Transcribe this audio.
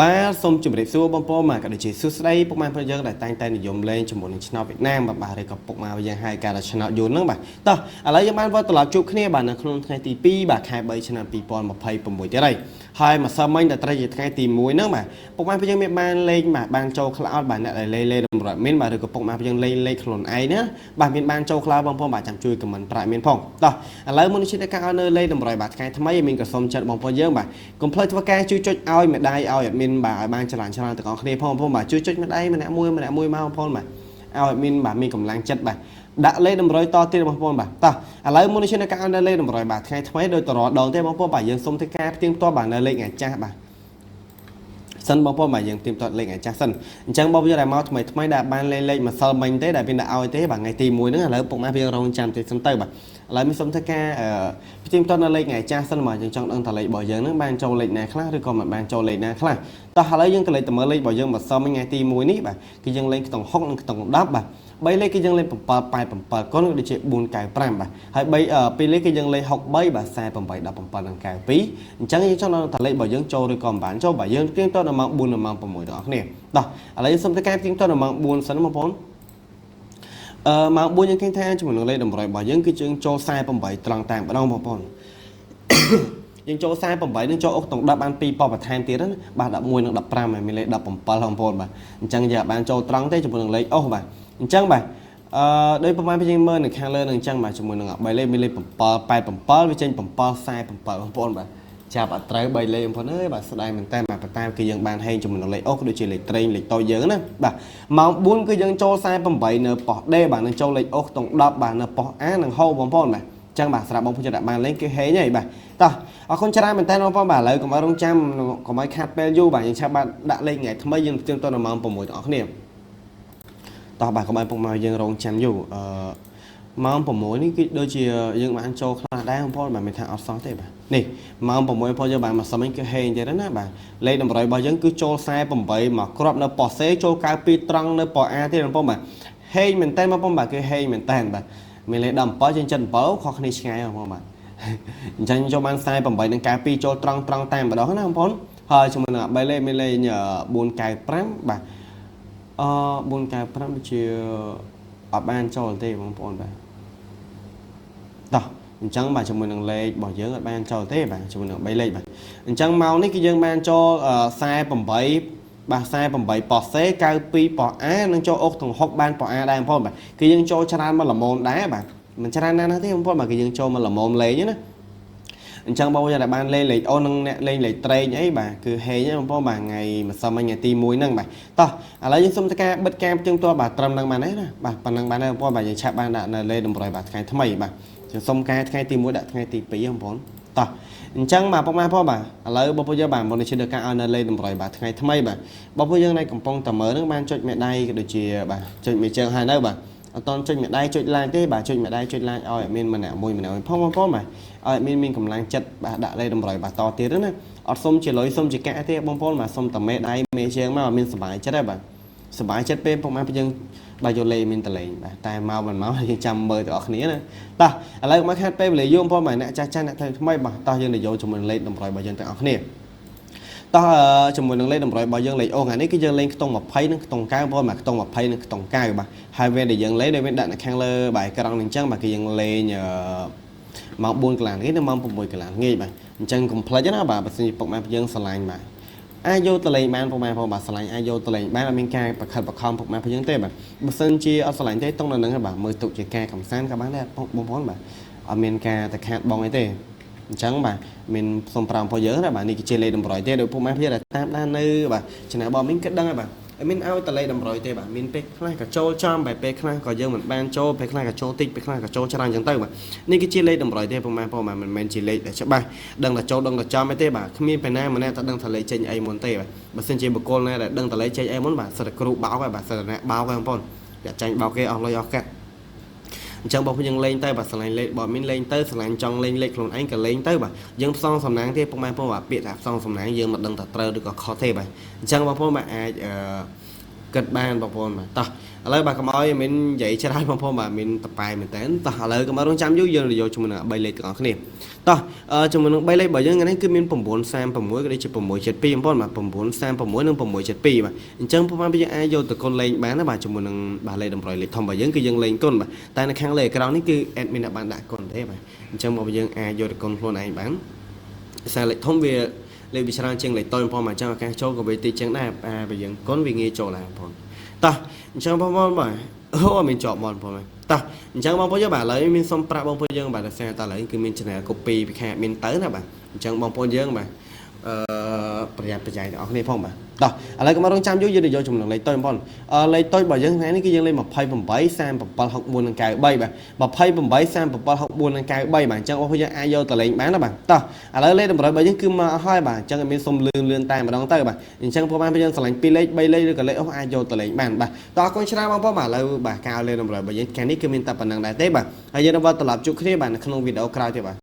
បាទសូមជម្រាបសួរបងប្អូនបាទក៏ដូចជាសួស្តីពុកម៉ែបងប្អូនយើងដែលតែងតែនិយមលេងជាមួយនឹងឆ្នោតវៀតណាមបាទបាទឬក៏ពុកម៉ែយើងហៅការថាឆ្នោតយួនហ្នឹងបាទតោះឥឡូវយើងបានវិលត្រឡប់ជួបគ្នាបាទនៅក្នុងថ្ងៃទី2បាទខែ3ឆ្នាំ2026ទៀតហើយហើយម្សិលមិញដែលត្រូវជាថ្ងៃទី1ហ្នឹងបាទពុកម៉ែបងប្អូនយើងមានបានលេងបាទបានចូលខ្លះអត់បាទអ្នកដែលលេងលេងតម្រូវមានបាទឬក៏ពុកម៉ែបងប្អូនយើងលេងលេខខ្លួនឯងណាបាទមានបានចូលខ្លះបងប្អូនបាទចាំជួយ comment ប្រាក់មានផងតោះឥឡូវមុននេះជាការឲ្យនៅលេងតម្រូវបាទថ្ងៃថ្មីមានក៏សូមចិត្តបងប្អូនយើងបាទកុំភ្លេចធ្វើការជួយចុចឲ្យម្ដាយឲ្យ admin បាទឲ្យបានច្រើនច្រើនទាំងអស់គ្នាផងបងប្អូនបាទជួយចុចម្ដាយម្នាក់មួយម្នាក់មួយមកបងប្អូនបាទឲ្យ admin បាទមានកម្លាំងចិត្តបាទដាក់លេខតម្រុយតទៀតបងប្អូនបាទតោះឥឡូវមុននេះជាការឲ្យនៅលេខតម្រុយបាទថ្ងៃថ្មីដោយតរដងទេបងប្អូនបាទយើងសូមធ្វើការផ្ទៀងផ្ទាត់បាទនៅលេខថ្ងៃចាស់បាទសិនបងប្អូនបាទយើងផ្ទៀងផ្ទាត់លេខថ្ងៃចាស់សិនអញ្ចឹងបងប្អូនដែលមកថ្មីថ្មីដែលបានលេខលេខម្សិលមិញទេដែលមានដាក់ឲ្យទេបាទថ្ងៃទី1ហ្នឹងឥឡូវពុកម៉ែវារងចាំតិចសិនទៅបាទឥឡូវមានសូមធ្វើការផ្ទៀងផ្ទាត់នៅលេខថ្ងៃចាស់សិនបាទយើងចង់ដឹងថាលេខរបស់យើងហ្នឹងបានចូលលេខណាខ្លះឬក៏មិនបានចូលលេខណាខ្លះតោះឥឡូវយើងក៏លេខទៅមើលលេខរបស់យើងម្សិលមិញថ្ងៃទី1នេះបាទគឺយើងលេងខ្ទង់6និងខ្ទង់10បាទ3លេខគឺយើងលេខ787កុនដូចជា495បាទហើយ3 2លេខគឺយើងលេខ63បាទ48 17និង92អញ្ចឹងយើងចង់ដឹងថាលេខរបស់យើងចូលឬក៏មិនបានចូលបាទយើងផ្ទៀងផ្ទាត់នៅម៉ោង4និងម៉ោង6ទាំងអស់គ្នាតោះឥឡូវយើងសូមធ្វើការផ្ទៀងផ្ទាត់នៅម៉ោង4សិនបងប្អូនអឺម៉ោង4យើងឃើញថាជាមួយនឹងលេខតម្រុយរបស់យើងគឺយើងចូល48ត្រង់តាមម្ដងបងប្អូនយើងចូល48នឹងចូលអុកតុង10បាន2ប៉ុបន្ថែមទៀតណាបាទ11និង15ហើយមានលេខ17បងប្អូនបាទអញ្ចឹងយើងបានចូលត្រង់ទេជាមួយនឹងលេខអុសបាទអញ្ចឹងបាទអឺដោយប្រហែលពីយើងមើលនៅខាងលើនឹងអញ្ចឹងបាទជាមួយនឹង3លេខមានលេខ7 87វាចេញ7 47បងប្អូនបាទចាប់អត់ត្រូវ3លេខបងប្អូនអើយបាទស្ដាយមែនតើបាទប៉ុន្តែគឺយើងបានហែងជាមួយនឹងលេខអុសដូចជាលេខត្រេងលេខតូចយើងណាបាទម៉ោង4គឺយើងចូល48នៅប៉ុស្តិ៍ D បាទនឹងចូលលេខអុសតុង10បាទនៅប៉ុស្តិ៍ A និងហូបងប្អូនបាទចឹងបាទសម្រាប់បងប្អូនដែលបានលេងគឺហេងហើយបាទតោះអរគុណច្រើនមែនតើបងប្អូនបាទឥឡូវកុំឲ្យរងចាំកុំឲ្យខាត់ពេលយូរបាទយើងឆាប់បាទដាក់លេខថ្ងៃថ្មីយើងផ្ទៀងទៅដល់ម៉ោង6ទាំងអស់គ្នាតោះបាទកុំឲ្យពុកម៉ែយើងរងចាំយូរអឺម៉ោង6នេះគឺដូចជាយើងបានចូលខ្លះដែរបងប្អូនបាទមិនថាអត់សោះទេបាទនេះម៉ោង6បងប្អូនយើងបានមកសមគឺហេងទៀតណាបាទលេខតម្រុយរបស់យើងគឺចូល48មកគ្រាប់នៅប៉ុស្តិ៍ C ចូល92ត្រង់នៅប៉ុស្តិ៍ A ទៀតបងប្អូនបាទហេងមែនតើបងប្អូនបាទគឺហេងមែនតើបាទមានលេខ17ជាង77ខុសគ្នាឆ្ងាយបងប្អូនបាទអញ្ចឹងចូលបាន48និង92ចូលត្រង់ត្រង់តាមម្ដងណាបងប្អូនហើយជាមួយនឹង3លេខមានលេខ495បាទអឺ495ដូចជាអត់បានចូលទេបងប្អូនបាទតោះអញ្ចឹងបាទជាមួយនឹងលេខរបស់យើងអត់បានចូលទេបាទជាមួយនឹង3លេខបាទអញ្ចឹងម៉ោងនេះគឺយើងបានចូល48បាទ48ប៉ុស្តិ៍ C 92ប៉ុស្តិ៍ A និងចូលអុកទាំង6បានប៉ុស្តិ៍ A ដែរបងប្អូនបាទគឺយើងចូលច្រើនមកល្មមដែរបាទមិនច្រើនណាស់ទេបងប្អូនបាទគឺយើងចូលមកល្មមលេងណាអញ្ចឹងបងប្អូនដែលបានលេងលេខអូននិងអ្នកលេងលេខត្រេងអីបាទគឺហេងបងប្អូនបាទថ្ងៃម្សិលមិញថ្ងៃទី1ហ្នឹងបាទតោះឥឡូវយើងសូមធ្វើការបិទការផ្ទៀងផ្ទាត់បាទត្រឹមហ្នឹងបានហើយណាបាទប៉ុណ្ណឹងបានហើយបងប្អូនបាទយើងឆាប់បានដាក់នៅលេខតម្រុយបាទថ្ងៃថ្មីបាទយើងសុំកែថ្ងៃទី1ដាក់ថ្ងៃទី2បងប្អូនតោះអញ្ចឹងបាទពុកម៉ែបងបាទឥឡូវបងប្អូនយើងបាទមុននេះជាការឲ្យនៅលេខតម្រុយបាទថ្ងៃថ្មីបាទបងប្អូនយើងនៅកំពុងតែមើលហ្នឹងបានចុចមេដៃក៏ដូចជាបាទចុចមេជើងហើយនៅបាទអត់តន់ចុចមេដៃចុច like ទេបាទចុចមេដៃចុច like ឲ្យមានម្នាក់មួយម្នាក់មួយផងបងប្អូនបាទឲ្យមានមានកម្លាំងចិត្តបាទដាក់លេខតម្រុយបាទតទៀតណាអត់សុំជាលុយសុំជាកាក់ទេបងប្អូនបាទសុំតែមេដៃមេជើងមកឲ្យមានសុបាយចិត្តហ៎បាទសុបាយចិត្តពេលពុកម៉ែយើងបាទយកលេខមានតលេងបាទតែមកមិនមកយើងចាំមើលទាំងអស់គ្នាណាតោះឥឡូវមកខាត់ពេលវេលាយូរបងប្អូនបាទអ្នកចាស់ចាស់អ្នកថ្មីថ្មីបាទតោះយើងទៅយកជាមួយលេខតម្រុយរបស់យើងទាំងអស់គ្នាតោះជាមួយនឹងលេខតម្រុយរបស់យើងលេខអូថ្ងៃនេះគឺយើងលេងខ្ទង់20និងខ្ទង់9បងប្អូនបាទខ្ទង់20និងខ្ទង់9បាទហើយវេដែលយើងលេងដែលវាដាក់នៅខាងលើបាទក្រង់នឹងអញ្ចឹងបាទគឺយើងលេងម៉ោង4កន្លះថ្ងៃនិងម៉ោង6កន្លះថ្ងៃបាទអញ្ចឹងកុំភ្លេចណាបាទបើសិនជាពុកម៉ែយើងស្រឡាញ់បាទអាចយកទៅលេងបានពុកម៉ែផងបាទស្រឡាញ់អាចយកទៅលេងបានអត់មានការបខិតបខំពុកម៉ែផងយើងទេបាទបើសិនជាអត់ស្រឡាញ់ទេតុងនៅនឹងបាទមើលទុកជាការកំសាន្តក៏បានដែរបងប្អូនបាទអត់មានការទៅខាតបងអីទេអញ្ចឹងបាទមានសូមប្រាំផងយើងណាបាទនេះគឺជាលេខតម្រុយទេដោយពុកម៉ែភៀដែលតាមដាននៅបាទចំណាបងមីងគិតដឹងហើយបាទអត់មានឲ្យតលេខតម្រុយទេបាទមានពេលខ្លះក៏ចូលចំបែបពេលខ្លះក៏យើងមិនបានចូលពេលខ្លះក៏ចូលតិចពេលខ្លះក៏ចូលច្រើនអញ្ចឹងទៅបាទនេះគឺជាលេខតម្រុយទេពុកម៉ែបងបាទមិនមែនជាលេខដែលច្បាស់ដឹងតែចូលដឹងតែចំអីទេបាទគ្មានពេលណាម្នាក់តែដឹងថាលេខចេញអីមុនទេបាទបើសិនជាបុគ្គលណាដែលដឹងតែលេខចេញអីមុនបាទសិតតែគ្រូបោកហើយបាទសិតតែអ្នកបោកហើយបងប្អូនយ៉ាចាញ់បោកគេអស់លុយអស់កាក់អញ្ចឹងបងប្អូនយើងលេងទៅបាទស្រឡាញ់លេខបើមានលេងទៅស្រឡាញ់ចង់លេងលេខខ្លួនឯងក៏លេងទៅបាទយើងផ្សងសំណាងទេពុកម៉ែបងប្អូនបាទពាក្យថាផ្សងសំណាងយើងមិនដឹងថាត្រូវឬក៏ខុសទេបាទអញ្ចឹងបងប្អូនបាទអាចអឺ គិតបានបងប្អូនបាទតោះឥឡូវបាទកុំឲ្យមាននិយាយច្រើនបងប្អូនបាទមានតប៉ែមែនតើតោះឥឡូវកុំឲ្យរងចាំយូរយើងយកជាមួយនឹង3លេខទាំងអស់គ្នាតោះជាមួយនឹង3លេខរបស់យើងថ្ងៃនេះគឺមាន936ក៏ដូចជា672បងប្អូនបាទ936និង672បាទអញ្ចឹងបងប្អូនយើងអាចយកទៅគុណលេងបានណាបាទជាមួយនឹងបាទលេខតម្រុយលេខធំរបស់យើងគឺយើងលេងគុណបាទតែនៅខាងលេខអេក្រង់នេះគឺ admin បានដាក់គុណទេបាទអញ្ចឹងបងប្អូនយើងអាចយកទៅគុណខ្លួនឯងបានសារលេខធំវាលេខវាច្រើនជាងលេខតូចបងប្អូនបាទអញ្ចឹងឱកាសចូលក៏វាតិចជាងដែរបាទបើយើងគុណវាងាយចូលដែរបងប្អូនតោះអញ្ចឹងបងប្អូនបាទអូអត់មានជាប់បងប្អូនតោះអញ្ចឹងបងប្អូនយើងបាទឥឡូវមានសុំប្រាប់បងប្អូនយើងបាទដោយសារតែឥឡូវគឺមាន channel copy ពីខាងមានទៅណាបាទអញ្ចឹងបងប្អូនយើងបាទអឺប្រយ័ត្នប្រយែងទាំងអស់គ្នាផងបាទតោះឥឡូវកុំរងចាំយូរយើងទៅយកចំណងលេខតូចបងប្អូនអឺលេខតូចរបស់យើងថ្ងៃនេះគឺយើងលេខ28 37 64និង93បាទ28 37 64និង93បាទអញ្ចឹងបងប្អូនយើងអាចយកទៅលេងបានណាបាទតោះឥឡូវលេខតម្រុយរបស់យើងគឺមកហើយបាទអញ្ចឹងឲ្យមានសុំលឿនលឿនតែម្ដងទៅបាទអញ្ចឹងបងប្អូនយើងស្រឡាញ់2លេខ3លេខឬក៏លេខអស់អាចយកទៅលេងបានបាទតោះអរគុណច្រើនបងប្អូនបាទឥឡូវបាទការលេខតម្រុយរបស់យើងថ្ងៃនេះគឺមានតែប៉ុណ្្នឹងដែរទេបាទហើយយើងនឹងវិលត្រឡប់ជួបគ្នាបាទនៅក្នុងវីដេអូក្រោយទៀតបាទ។